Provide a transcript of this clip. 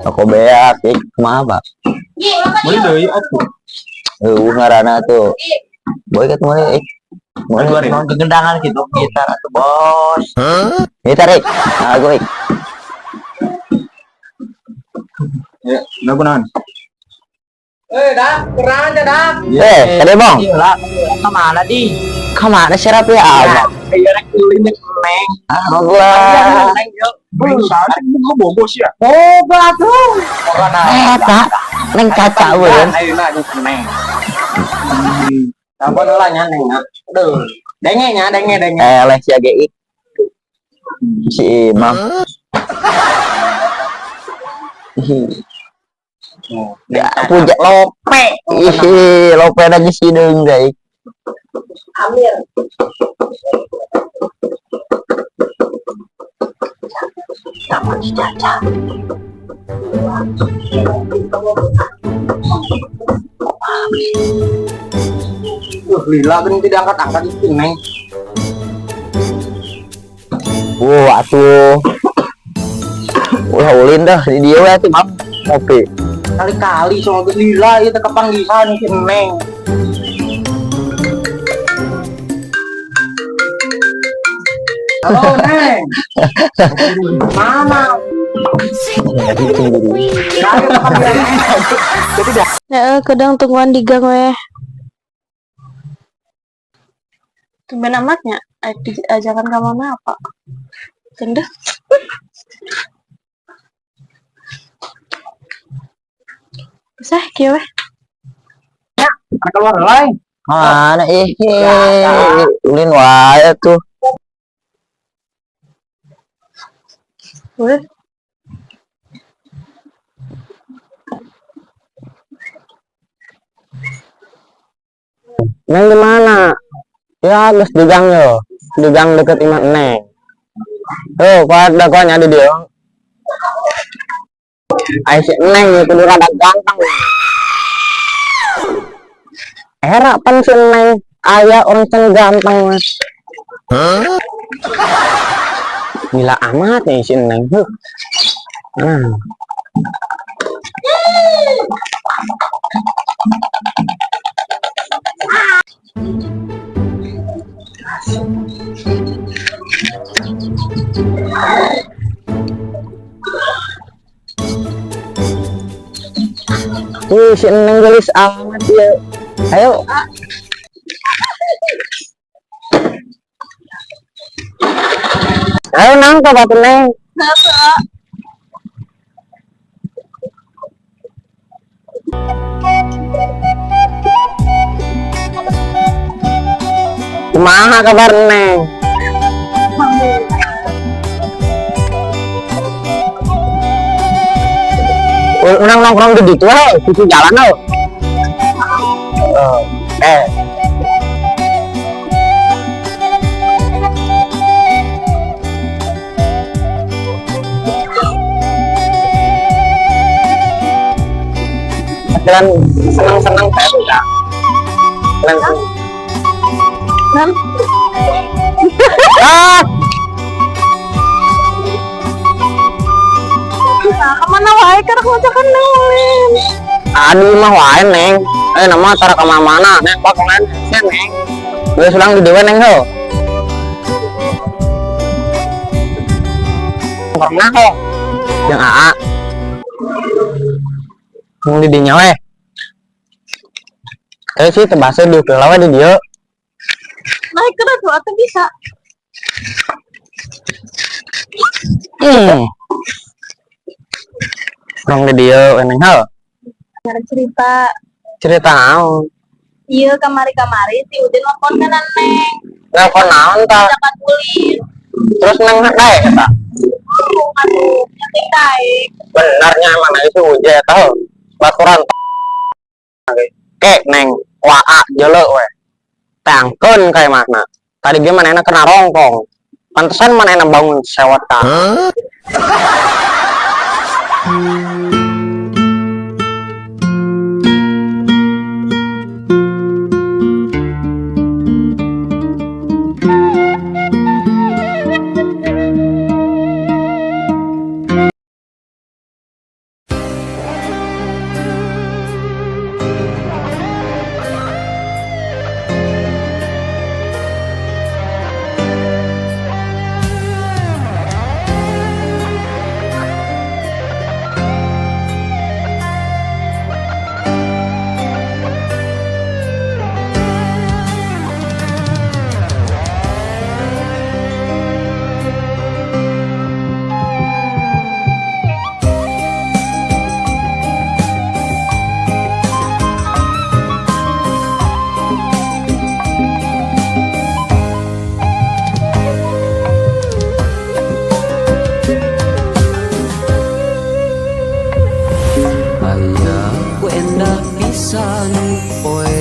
Toko beak, ik kumaha, Pak? Meuli deui atuh. Eueuh ngaranna tuh. Boy kat meuli ik. Meuli 2000. Mau gegendangan gitu gitar atuh, Bos. Gitar ik. Nah, aku ik. Ya, lagu naon? Eh, dah, kurang aja dah. Eh, tadi Bang. Iya lah, kemana di? Kemana sih rapi amat? Iya, rek ulin jeung Neng. Allah. Neng, yuk. Saat itu bogo sih ya. Boga tuh. Boga nah. Eta, neng caca eureun. Ayeuna jeung Neng. Telepon lah nya Neng. Aduh. Denge nya, denge denge. Eh, leh sia ge ik. Si Imam. Ih, ya, puja Lope. Ih, lope lagi sideung deui. Amir. Taman si Caca. Lila kan tidak angkat-angkat itu Neng. Wah, atuh. Ulah ulin dah di dieu we atuh, Mam. Ngopi. Kali-kali soal geus lila ieu teh kepanggihan si Neng. Halo Neng. Mana? Heeh, kadang tungguan di gang weh. Tumben amatnya, diajakan ke mana apa? Cendah. Bisa kieu weh. Ada keluar lain. Mana ih, ulin wae tuh. Boleh. Neng di mana? Ya, geus di gang yo. Di gang deket imah Neng. Tuh, kuat dah kuatnya di dieu. Ai si Neng ieu kudu rada ganteng. Era pan si Neng aya orang can ganteng mah. Gila amat nih si Neng. Huh. Nah. Wih, si Neng gelis amat ya. Ayo. Ayo nangkap atuh Neng. Kumaha kabar Neng? Urang nongkrong di ditu we, di jalan lo. Oh, eh. Jalan senang-senang saya tuh, Kak. Senang. Nan, Ah, nah, kemana wae keur ngajakan Neng ulin. Aduh mah wae Neng. Eh nama tara ka mana-mana, Neng pak kemarin sih Neng. Geus ulang di dewe Neng ho. Nongkrongna ho. Jeung AA. Mung di dinya we. Eh sih teu basa diuk heula we di dieu. Naik ke atuh atuh bisa. Nongkrong di dieu we Neng ho. Nyari cerita. Cerita naon? Iya kamari-kamari si Udin nelfon kan Neng. Nelpon naon tah? Ajakan ulin. Terus Neng daek eta. Aduh, penting daek. Benarnya emang itu uje eta ho. Baturan ke Neng waa jele we. Teangkeun ka imahna. Tadi ge manehna kena rongkong. Pantesan manehna bangun sewot ka. Aya ku endah pisan poe.